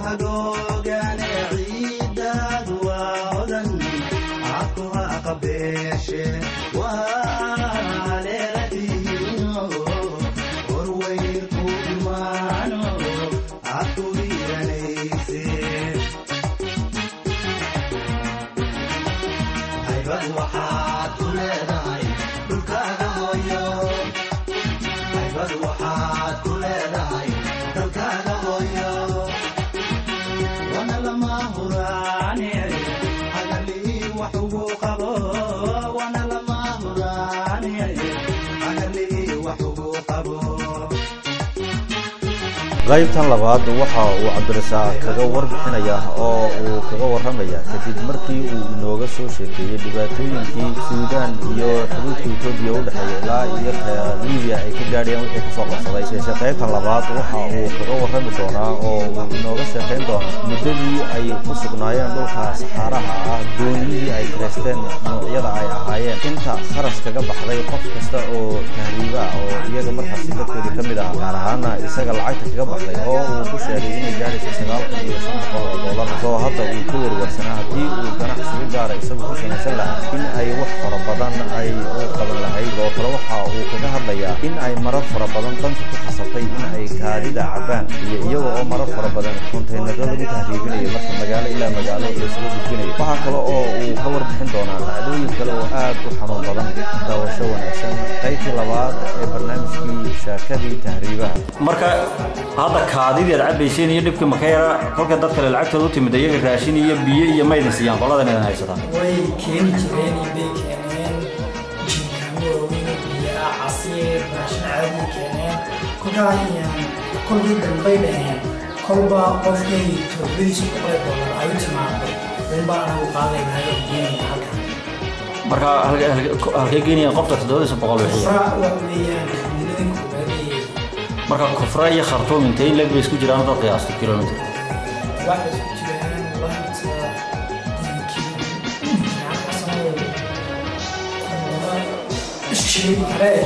Hagoogane ciidaadu waa hodan cadkuha qabeeshe waa leelatiino horweyrku imaano cadku hiiranayse. Haybad waxaad ku leedahay dhulkaaga hooyo, haybad waxaad ku leedahay dalkaaga hooyo, wana lama huraane hagarlii wax ugu qabo, wana lama huraane hagarlii wax ugu qabo. Qaybtan labaad waxa uu Cabdirasaaq kaga warbixinaya oo uu kaga warramaya kadib markii uu inooga soo sheekeeyey dhibaatooyinkii Suudaan iyo xuduudka Etoobiya u dhexeeya ilaa iyo ka Libiya ay ka gaadhayeen wixii kasoo qabsaday. Yeeshe qaybtan labaad waxa uu kaga warrami doonaa oo uu inooga sheekeyn doonaa muddadii ay ku sugnaayeen dhulka saxaaraha ah, dooniyihii ay kireysteen, noocyada ay ahaayeen, inta kharash kaga baxday qof kasta oo tahriiba ah oo iyaga markaasi dadkoodii ka mid ah, gaar ahaana isaga lacagta kaga baxday oo uu ku sheegay inay gaadhayso 9500 oo dollar, soo hadda uu ka warwarsanaa haddii uu ganacsi u gaara isagu ku samaysan lahaa in ay wax fara badan ay u qaban lahayd. Oo kale waxa uu kaga hadlayaa in ay marar fara badan danta ku khasabtay in ay kaadida cabaan, iyo iyaga oo marar fara badan kontaynaro lagu tahriibinayo marka magaalo ilaa magaalo laysugu gudbinayo. Waxaa kale oo uu ka warbixin doonaa dhacdooyin kale oo aad u xanuun badan. Daawasho wanaagsan qaybtii labaad ee barnaamijkii Sheekadii Tahriibaha. Marka hadda kaadidii aad cabbayseen iyo dhibkii maka yara kolka dad kale lacagtooda u timid, iyaga raashin iyo biyo iyo maydin siiyaan qoladan idin haysataa? Way keeni jireen, bay keeneen jinkaamo waaweyn oo biyo ah, casiir, raashin caadi keeneen. Kolkaa kolkii dambay dhaheen kolba qofkay 700 dollar ay u timaado unbaa anagu qaadaynaa oo geenayna halkan. Marka halkay geynayaan qofka 700 bixiya? Kufra waxa weeyaan tuuladii koobaad ee. Marka Kufra iyo Khartuum intee in leg bay isku jiraan haddaad qiyaasto kilomitr? Waxay isku jiraan wahta kilomitir sheegi karee,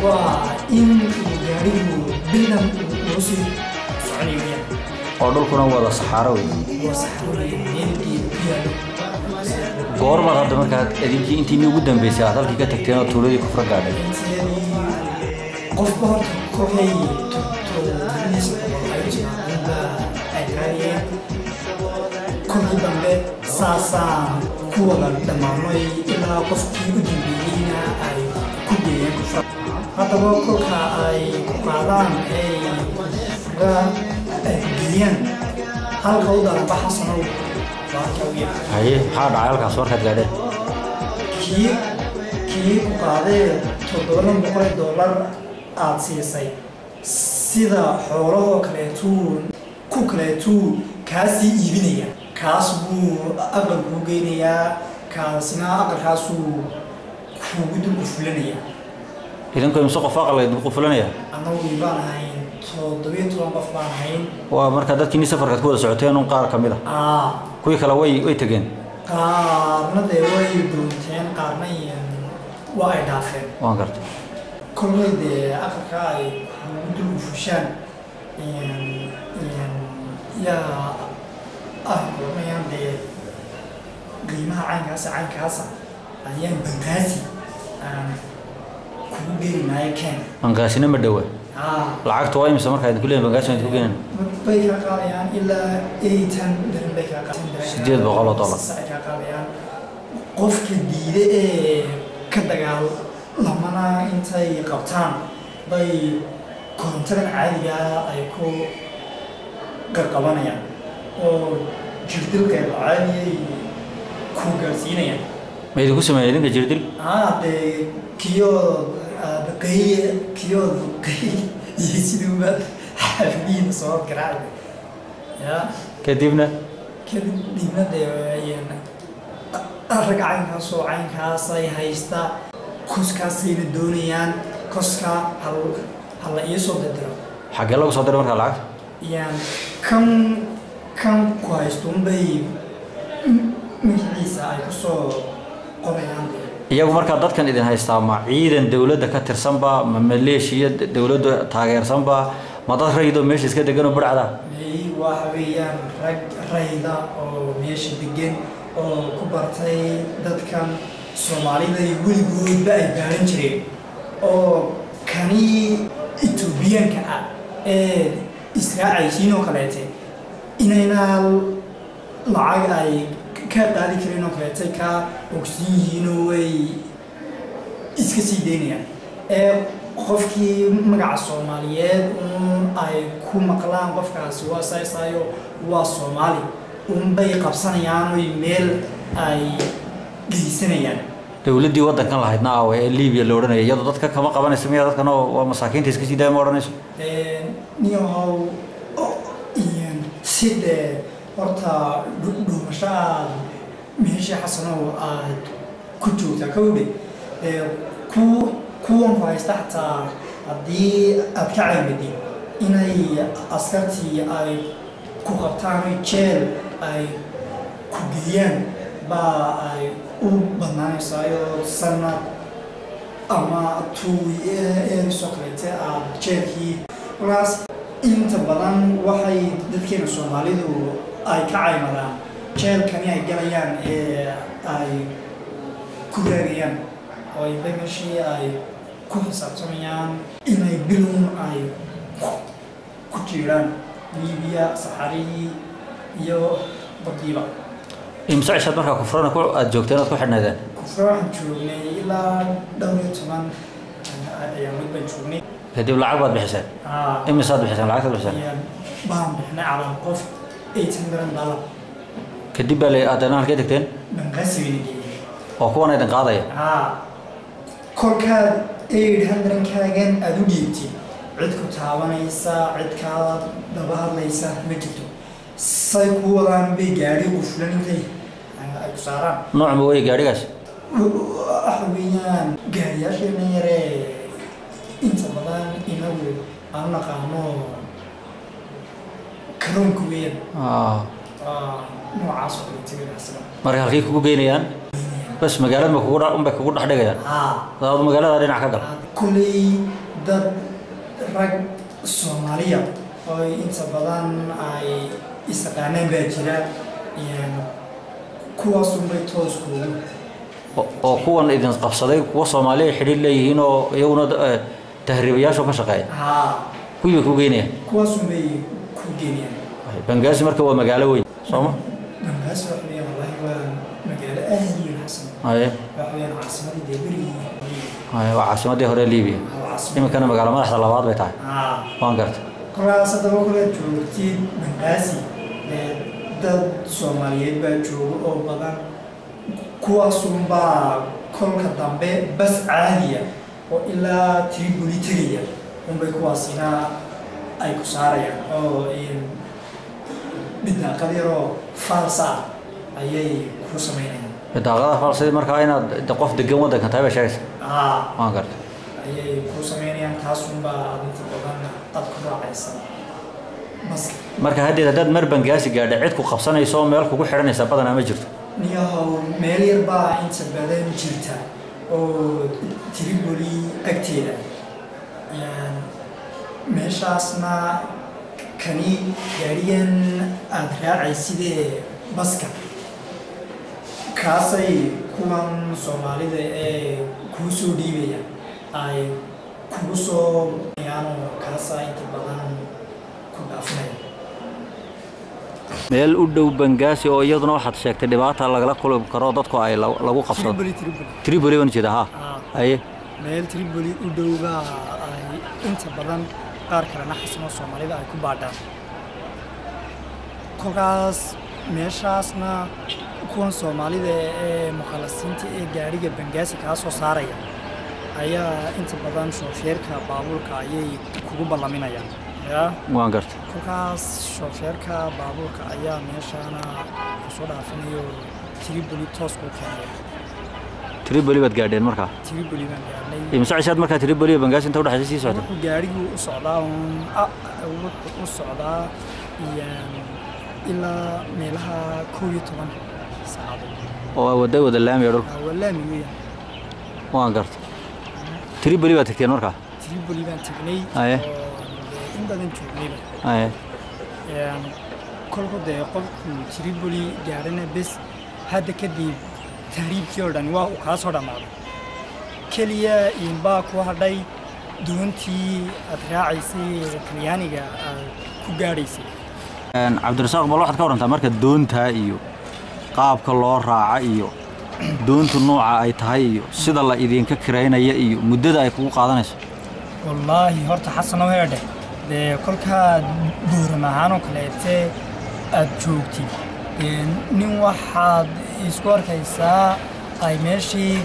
waa in uu gaarigu bildan uu sii soconayo weyaan. Oo dhulkuna wada saxaaro wey? Waa saxarooyin, meel geed ku yaalo. Goormaad hadda markaa idinkii intiinii ugu dambeysay aad halkii ka tagteen oo tuuladii Kufra gaadhay? Intiyadii qofba horta kolkay 700 ay u timaado unbaa ay qaadiyeen. Kolkii dambe saasaan ku wada dhammaanay ilaa qofkii u dambeeyeyna ay ku geeyeen Kufra. Haddaba kolka ay ku qaadaan ay Kufra ay ku geeyaan, halka u daranba, Xasanow, waa halka u yahay. Haye, maxaa dhacay halkaas markaad gaadheen? Kii ku qaadee 700 dollar aad siisay, sida xoolahoo kaleetuu ku kaleetuu kaasii iibinaya, kaas buu aqal kuu geynayaa, kaasina aqalkaasuu kuugu dul qufulanaya. Idinku imse qof aqal idinku qufulanaya? Annagu baan ahayn 17 qof baan ahayn. Waa markaa dadkiinii safarkaad ku wada socoteen un qaar ka mid a? Aa. Kuwii kale way tegeen? Qaarna dee way dhuunteen, qaarna waa ay dhaafeen. Waan gartay. Kolbay dee aqalka ay kugu dul qufushaan yaa ay kulanayaan dee qiimaha caynkaasa caynkaasa ayaan Bangaasi aan kugu geeninaayo, keen. Bangaasina ma dhowa? Aa. Lacagtu waa imse markaa idinku leeyihin Bangaasi waan idinku geenin? Bay kaa qaadayaan ilaa 800 dirham bay kaa qaadayaan. $800. Ay kaa qaadayaan. Qofka diide ee ka dagaalamana intay qabtaan bay korontadan caadiga ay ku qaqabanayaan oo jirdilka caadiyay ku gaarsiinayaan. Ma idinku sameeyeen idinka jirdil? Aa, dee kiyood qey kiyood qey iyo siduubaad xaafidihiina soo garaacay ya. Kadibna? Kadibna dee rag caynkaasoo caynkaasay haysta, koskaasayna doonayaan, koska hala iisoo dardiro. Xaggee lagu soo diray markaa lacagta? Yaan kan ku haystuunbay magaciisa ay kusoo qorayaan dee. Iyagu markaa dadkan idin haystaa ma ciidan dowladda ka tirsanba, ma maleeshiya dowladda taageersanba, ma dad rayidoo meesha iska deganoo barcda? May, Waxa weeyaan rag rayda oo meesha degan oo ku bartay dadkan Soomaalida iyo weligoodba ay baaran jireen, oo kani Etoobiyaanka ah ee israacaysiin oo kaleete inayna lacag ay ka qaadi karin oo kaleete ka ogsiin yihiin oo way iska sii daynayaan. Ee qofkii magaca Soomaaliyeed uun ay ku maqlaan, qofkaasi waa saysaayo, waa Soomaali unbay qabsanayaan oy meel ay geysanayaan. Dowladdii waddankan lahaydna aawe ee Liibiya la odhanaya, iyadoo dadka kama qabanayso miya? Dadkan oo waa masaakiinta iska sii daaya ma odhanayso? Niyahow, si dee horta dhuumasho aad meeshii, Xasanow, aad ku joogtaa kowdhe ku kuwan ku haysta, xataa haddii aad ka caymadid inay askartii ay ku qabtaan oy jeel ay ku geeyaan baa ay u badnaanaysaayoo sanad ama 2 years oo kaleete aad jeelkii. Markaas inta badan waxay dadkeena Soomaalidu ay ka caymadaan jeelkani ay galayaan ee ay ku raagayaan oo ay meeshii ay ku xisaabtamayaan inay bilun ay ku jiraan Liibiya, saxarihii iyo badiiba. Imse cishaad markaa Kufrana ku aada joogteen aad ku xidhnaydeen? Kufra waxaan joognay ilaa dhowr iyo toban ayaamood baan joognay. Kadib lacag baad bixiseen? Aa. Imisaad bixiseen? Lacagtaad bixiseen? Iyo baan bixinay calaa qof $800. Kadib baa la haddana halkee tagteen? Bangaasi bayna geeyeen. Oo kuwan idin qaadaya? Haa, kolkaad 800-kaagan aada u dhiibtid, cid ku taabanaysa, cid kaa daba hadlaysa ma jirto. Say ku wadaan bay gaadhi qufulan intay ay ku saaraan. Nooc ma wey gaadhigaas? Waxa weeyaan gaariyaasheena yaree inta badan inagu aan naqaano karoonka weeyaan. Waa noocaas oo kale tegay. Marka halkay kugu geynayaan? Bas magaalada ma kugu unbay kugu dhex dhigayaan? Haa. Adaad magaalada dhinac ka gal. Kulley dad rag Soomaaliya oo inta badan ay isaqaanaan baa jira, kuwaasunbay toos kuugu Oo kuwan idin qabsaday kuwa Soomaaliya ay xidhiir leeyihiin oo iyaguna tahriibayaashu ka shaqeeya? Haa. Kuwii bay kugu geynayaan? Kuwaasunbay ku geynayaan. Bangaasi marka waa magaalo weyn, sooma? Bangaasi waxa weeyaan, wallahi, waa magaalo aad u weyn, Xasan. Waxa weeyaan caasimadii dee berigii. Haye, waa caasimadii hore Liibiya. Waa caasimad. Iminkana magaalo madaxda labaad bay tahay. Haa. Waan gartay. Kolkaas haddaba kula joogtid Bangaasi dee dad Soomaaliyeed baa jooga oo badan, kuwaasunbaa kolka dambe bas caadiya oo ilaa Tripoli tegaya unbay kuwaasina ay ku saarayaan oo bidaaqad yaroo faalsa ah ayay ku samaynayaan. Bidaaqada faalsadii markaa inaad de qof degan waddanka tahay bay sheegaysa? Haa. Waan gartay. Ayay ku samaynayaan, taasunbaa aad inta badan aad ku raacaysa baska. Marka haddeed haddaad mar Bangaasi gaadha, cid ku qabsanayso oo meel kugu xidhanaysa badanaa ma jirto? Niyahow, meel yar baa inta badan jirta oo Tripoli agteeda. Meeshaasna kani gaarigan aada raacaysidee baska kaasay kuwan Soomaalida ee kuu soo dhiibaya ay kugu soo yaanoo kaasaa inta badan ku dhaafinaya. Meel u dhow Bangaasi oo iyaduna waxaad sheegtay dhibaata lagala kulmi karo, dadku ay lagu qabsado. Tripoli, Tripoli. Tripoli baan jeeda, ha. Haye. Meel Tripoli u dhow baa ay inta badan qaar kalena, Xasanoo, Soomaalida ay ku baadhaan. Kolkaas meeshaasna kuwan Soomaalida ee mukhalasiinta ee gaadhiga Bangaasi kaa soo saaraya ayaa inta badan shoofeerka baabuurka ayay kugu ballaminayaan ya. Waan gartay. Kolkaas shoofeerka baabuurka ayaa meeshaana kusoo dhaafinayo, Tripoli toos kuu keenaya. Tripoli baad gaadheen markaa? Tripoli baan gaadhnay. Imse cishaad markaa Tripoli iyo Bangaasi inta udhexaysa sii socota? Wuxuu gaadhigu u socdaa uun wuxuu u socdaa iyo ilaa meelaha 11 saacadood. Oo wadda wada laamiya dhulka? Waa laami weeyaan. Waan gartay. Tripoli baad tagteen markaa? Tripoli baan tagnay. Haye. Oo dee in badan joognayba. Haye. Kolku dee qofku Tripoli gaarana bes, hadda kadib tahriibkii oo dhan waa uu kaa soo dhammaaday. Keliya inbaa ku hadhay doontii aad raacaysay ee Talyaaniga aad ku gaadhaysay. Cabdirasaaq, bal waxaad ka warantaa marka doontaa iyo qaabka loo raaca iyo doontu nooca ay tahay iyo sida la idinka kiraynaya iyo muddada ay kugu qaadanayso. Wallaahi horta Xasano heedhe, dee kolkaad Booram ahaan oo kaleete aad joogtid, dee nin waxaad isku arkaysaa ay meeshii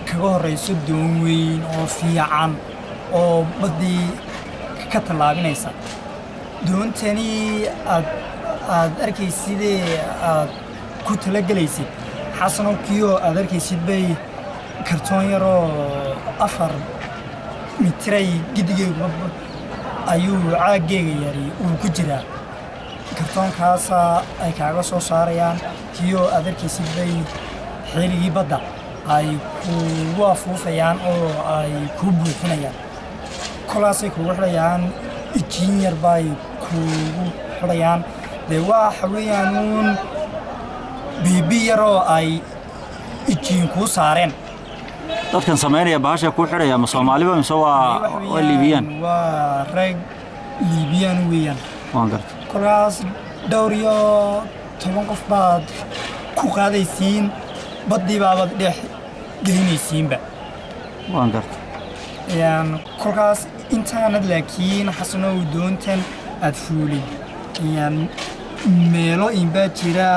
kaga horrayso doon weyn oo fiican oo baddii ka tallaabinaysa. Doontani aad arkaysidee aad ku talagelaysid, Xasanow, kiyo aad arkaysid bay kartoon yaroo 4 mitiray gidigeygu ayuu caaggeega yari uu ku jiraa. Kartoonkaasa ay kaaga soo saarayaan. Kiyo aad arkaysid bay xeeligii badda ay kugu afuufayaan oo ay kuu buuxinayaan. Kolaasay kugu xidhayaan, ijiin yar bay kugu xidhayaan. Dee waxa weeyaan uun biibi yaroo ay ijiin kuu saareen. Dadkan samaynaya bahasha kuu xidhaya ma Soomaaliba mise waa Liibiyaan? Waa rag Liibiyaan weeyaan. Waan gartay. Kolkaas dhowr iyo toban qof baad ku qaadaysiin, baddii baabaad dhex gelinaysiinba. Waan gartay. Kolkaas intaanad laakiin, Xasanow, doontan aad fuulin, meelo inbaa jira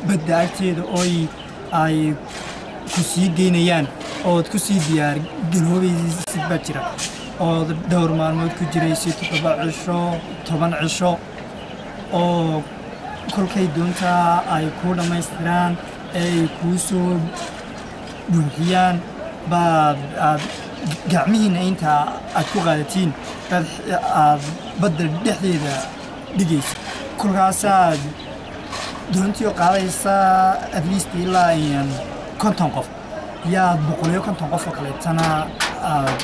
badda agteeda oy ay ku sii geynayaan ood ku sii diyaar galoobaysid baa jira, ood dhowr maalmood ku jiraysid, 7 cisho, 10 cisho, oo kolkay doontaa ay kuu dhammaystiraan ee ay kuu soo buuxiyaan baad aad gacmihiinna intaa aad ku qaadatiin baad aad badda dhexdeeda dhigaysa. Kolkaasaad doontii oo qaadaysaa at least ilaa 50 qof yaad 150 qof oo kaleetana aad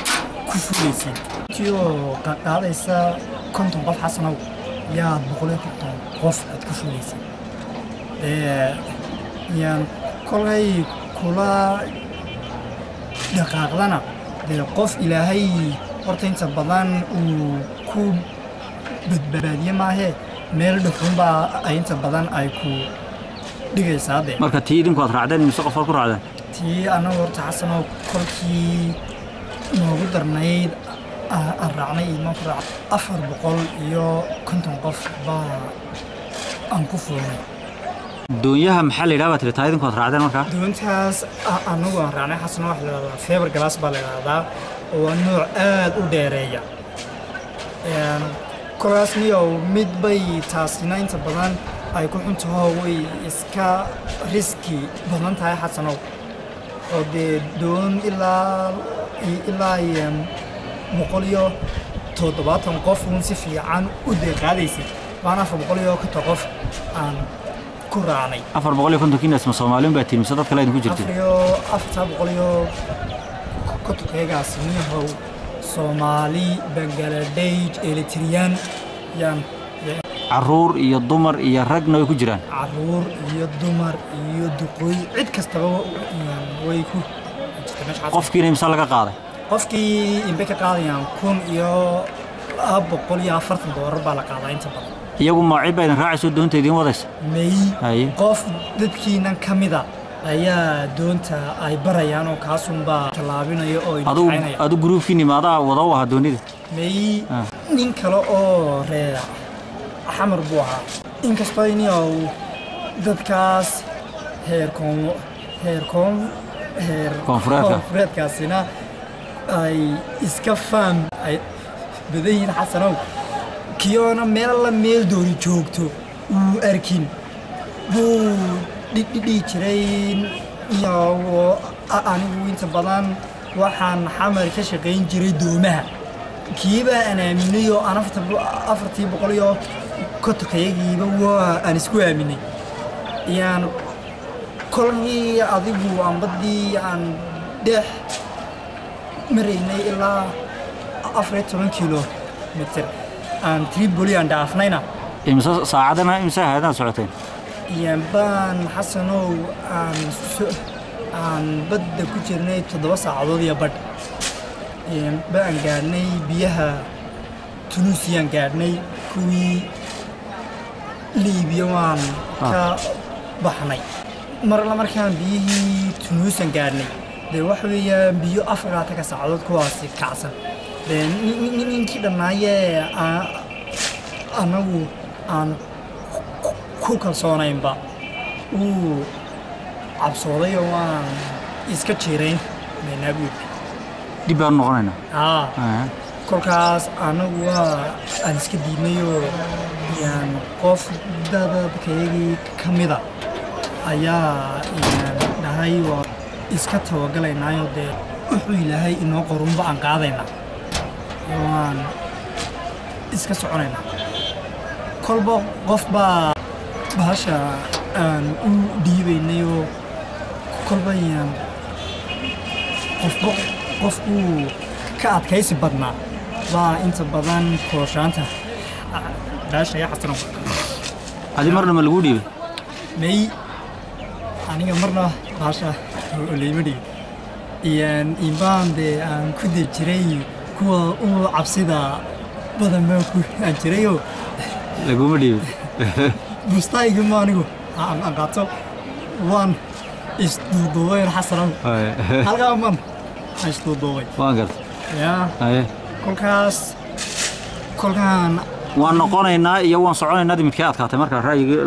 ku fulaysiin. Doontii oo qaadaysa 50 qof, Xasanow, yaad 150 qof aad ku fulaysiin. Yaan kolkay kula dhaqaaqdana, dee qof Ilaahay horta inta badan uu ku badbaadiye maahee, meel dhuxunbaa ay inta badan ay ku dhigaysaa dee. Marka tii idinku aad raacdeen, mise qof aad ku raacdeen? Tii annagu horta, Xasanoo, kolkii noogu darnayd aan raacnay imaan ku raacnay 450 qof baa aan ku fuulnay. Doonyaha maxaa la yidhaha baa tiri taa idinku aad raacdeen markaa? Doontaas annagu aan raacnay, Xasano, waxa la yidhahdaa fiber glass baa la yidhahdaa, oo waa nooc aad u dheereeya. Kolkaas niyow mid bay taasina inta badan ay ku xun taho, way iska riski badan tahay, Xasanow, oo dee doon ilaa 170 qof uun si fiican u dee qaadaysay waana 450 qof aan ku raacnay. 450kiinas ma Soomaaliun baa tihi mise dad kale idinku jirtay? Afar iyo afartaa boqol iyo kontonkeegaas niyahow Soomaali, Bangaladesh, Eritriyaan yaan. Carruur iyo dumar iyo ragna way ku jiraan? Caruur iyo dumar iyo duqooy, cid kastaba way ku jirta meesha. Qofkiina imse laga qaaday? Qofkii inbay ka qaadayaan $1,240 baa la qaadaa inta badan. Iyagu ma cid baa idin raacayso doonta idiin wadaysa? May. Haye. Qof dadkiinan ka mida ayaa doonta ay barayaan oo kaasunbaa tallaabinaya oo adigu idinkaxaynaya. Adigu gruubkiini maadaa wada u ahaa doonida? May. Nin kale oo reer Xamar buu ahaa, inkastoo iniow dadkaas heer koon heer koon heer Koonfureedka. Koonfureedkaasina ay iska faam ay badan yihiin, Xasanow. Kiyoona meel alla meel dooni joogto uu arkin buu dhidhidhihi jiray iyo anigu inta badan waxaan Xamar ka shaqayn jiray doomaha. Kiibaa aan aaminay oo aan 450-kayagiiba waa aan isku aaminay. Yaan kolkii adigu aan baddii aan dhex maraynay ilaa 14 kilomitir aan Tripoli aan dhaafnayna. Imise saacadana imise haydaan socoteen? Baan Xasanow aan badda ku jirnay 7 saacadood iyo badh baan gaadhnay biyaha Tunuusiyaan gaadhnay, kuwii Liibiya waan ka baxnay. Mar alla markaan biyihii Tunuusan gaadhnay, dee waxa weeyaan biyo 24-ka saacadood kuwaasi kacsan. Dee ninkii dhammaayee annagu aan ku kalsoonaynba wuu cabsooday oo waan iska jiirayn maynaa buu yidhi. Dib baanu noqonaynaa. Haa. Kolkaas anagu waa aan iska diidnayoo yaan qof dadadkayagii ka mida ayaa yaan dhahay waa iska tawagalaynaayo, dee wuxuu Ilaahay inoo qorunba aan qaadaynaa, waan iska soconaynaa. Kolba qof baa bahasha aan u dhiibaynayoo kolba yaan qofba qof uu ka adkaysi badnaa baa inta badan kooshaanta baasha ya Xasano. Adi marna ma lagu dhiibay? May, aniga marna baasha layma dhiibin. Iyaan imbaan dee aan ku dii jiray kuwa u cabsida badan baan ku aan jirayoo. Laguma dhiibin. Bustaygii ma anigu aan qaato, waan isduuduubay Xasanow, halkaa man aan isduuduubay. Waan gartay. Yaa. Haye. Kolkaas kolkaan waan noqonaynaa iyo waan soconaynaa midkee adkaatay markaa ra'yigii?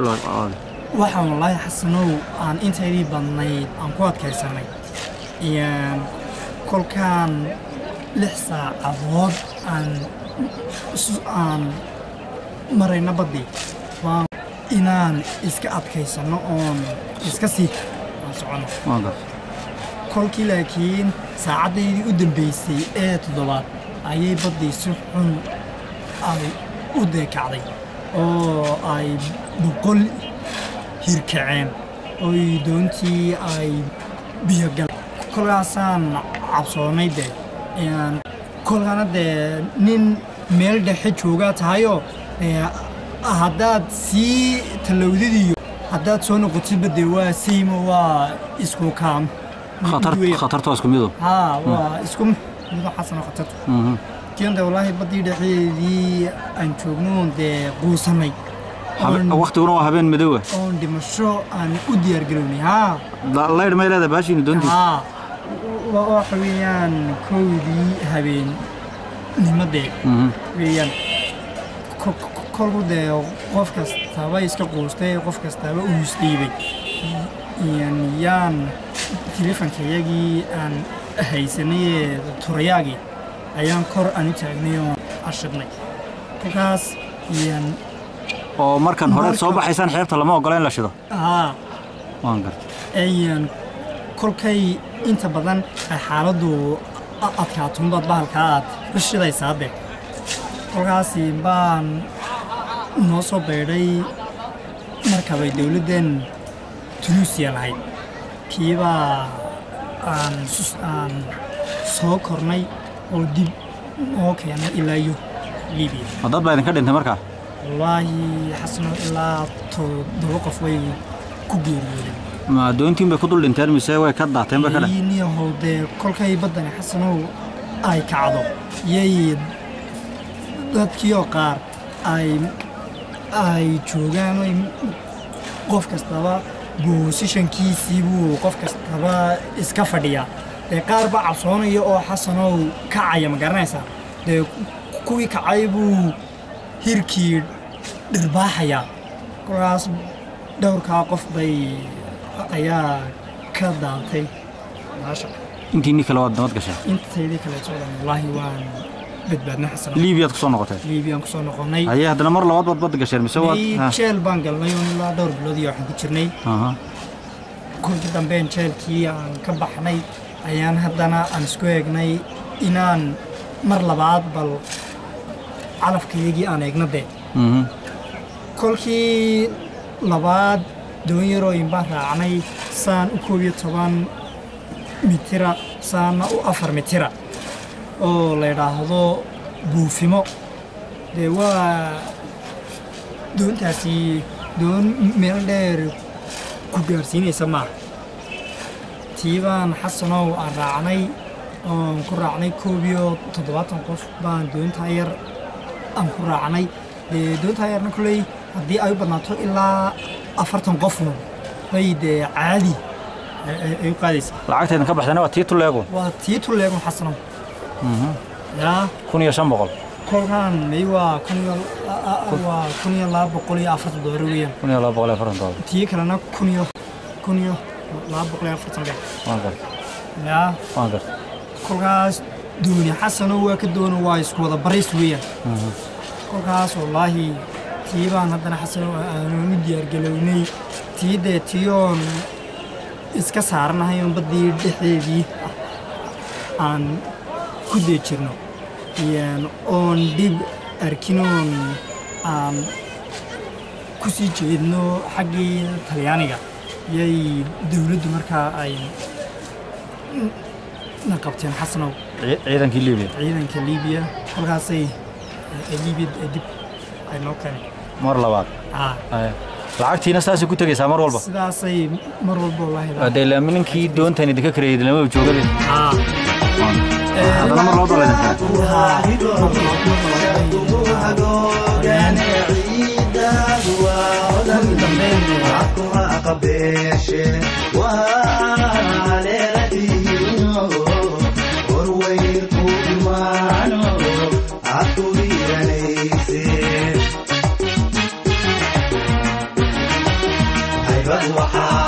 Waxaan wallaahi Xasanow aan intaydii badnayd aan ku adkaysanay. Iyaan kolkaan 6 saacadood aan marayna baddii waan inaan iska adkaysano oon iska sii aan soconno. Waan gartay. Kolkii laakiin saacaddaydii u dambeysay ee 7aad ayay baddii si xun ay u deekacday oo ay 100 hirkaceen oy doontii ay biyo galeen. Kolkaasaan cabsoonay dee yaan kolkaana dee nin meel dhexe joogaa tahayoo dee haddaad sii tallowdidiyo haddaad soo noqotidba dee waa saymo, waa isku kaam. Khatar, khatartu waa isku mido. Haa, waa isku mido Xasano khatartu. Kiin dee wallaahi baddii dhexdeedii aan joogno dee quusanay. Waqtiguna waa habeen madow ah. Oon dhimasho aan u diyaar garownay, haa. Laydh may leedahay baashiinu doontiisa? Haa, waxa weeyaan 1dii habeen nimadee weeyaan. Kolku dee qof kastaba iska quustay, qof kastaba uu isdhiibay, yaan telefonkayagii aan haysanay ee turayaagii ayaan kor aan u taagnay oo ashidnay kolkaas yaan. Oo markan hore soo baxaysaan xeebta lama ogola in la shido? Haa. Waan gartay. Ayaan kolkay inta badan ay xaaladdu adkaatunbaad bahalkaa aad u shidaysaa de. Kolkaasi baan noo soo baydhay markabay dowladdan Tunuusiya lahayd, kiibaa aan aan soo kornay oo dib noo keenay ilaa iyo Libiya. Ma dad baa idinka dhintay markaa? Wallaahi Xasano ilaa 7 qof way ku geeriyoodeen. Ma doontiin bay ku dul dhinteen mise way ka daateen bay ka dheh? Niyahow dee kolkay baddani Xasanow ay kacdo yay dadkiioo qaar ay joogaan oy qof kastaba boosishankiisii buu qof kastaba iska fadhiyaa, dee qaar baa cabsoonaya oo Xasanow kacaya, ma garanaysaa? Dee kuwii kacay buu hirkii dhirbaaxayaa. Kolkaas dhowrkaa qof bay ayaa ka daantay maasha. Intiinii kale waad nabad gashay? Intaydii kaleeto dhan wallaahi waan badbaadnay Xasanow. Liibiyaad kusoo noqotay? Liibiyaan kusoo noqonnay. Haye, haddana mar labaad baad badda gasheen mise waad May, jeel baan galnay oo ilaa dhowr bilood iyo waxaan ku jirnay. Kolkii dambeen jeelkii aan ka baxnay ayaan haddana aan isku eegnay inaan mar labaad bal calafkayagii aan eegno dee. Kolkii labaad doon yarooyin baan raacnay, saan u 11 mitira saanna u 4 mitira oo la yidhaahdo buufimo, dee waa Doontaasi doon meel dheer ku gaarsiinaysa maaha. Tii baan, Xasanow, aan raacnay oon ku raacnay 71 qof baan doontaa yar aan ku raacnay. Dee doontaa yarna kolley haddii ay u badnaato ilaa 40 qofun bay dee caadi ay u qaadaysa. Lacagteedan ka baxdana waa tii tuleegun? Waa tii tuleegun, Xasanow, yaa. 1500. Kolkaan may, waa kun iyo waa $1240 weeyaan. $1240. Tii kalena 1240 leh. Waan gartay. Yaa. Waan gartay. Kolkaas dooni, Xasano, waa ka doono, waa isku wada bariis weeyaan. Kolkaas wallaahi tii baan haddana, Xasano, aanu diyaargalownay. Tii dee tiyoon iska saaranahay oon baddii dhexdeedii aan ku dee jirno oon dhib arkinoon aan ku sii jeedno xaggii Talyaaniga yay dowladdu markaa ay na qabteen, Xasanow. Ciidankii Libiya? Ciidanka Liibiya. Kolkaasay Liibiya dib ay noo keeneen. Mar labaad? Aa. Lacagtiina saasay ku tegaysaa mar walba? Sidaasay mar walba, wallaahi. Dee ninkii doontan idinka kareeyay lama joogabe. Aa. Haddana mar labaad waa laydin xiray? Markii dambe Haybad waxaad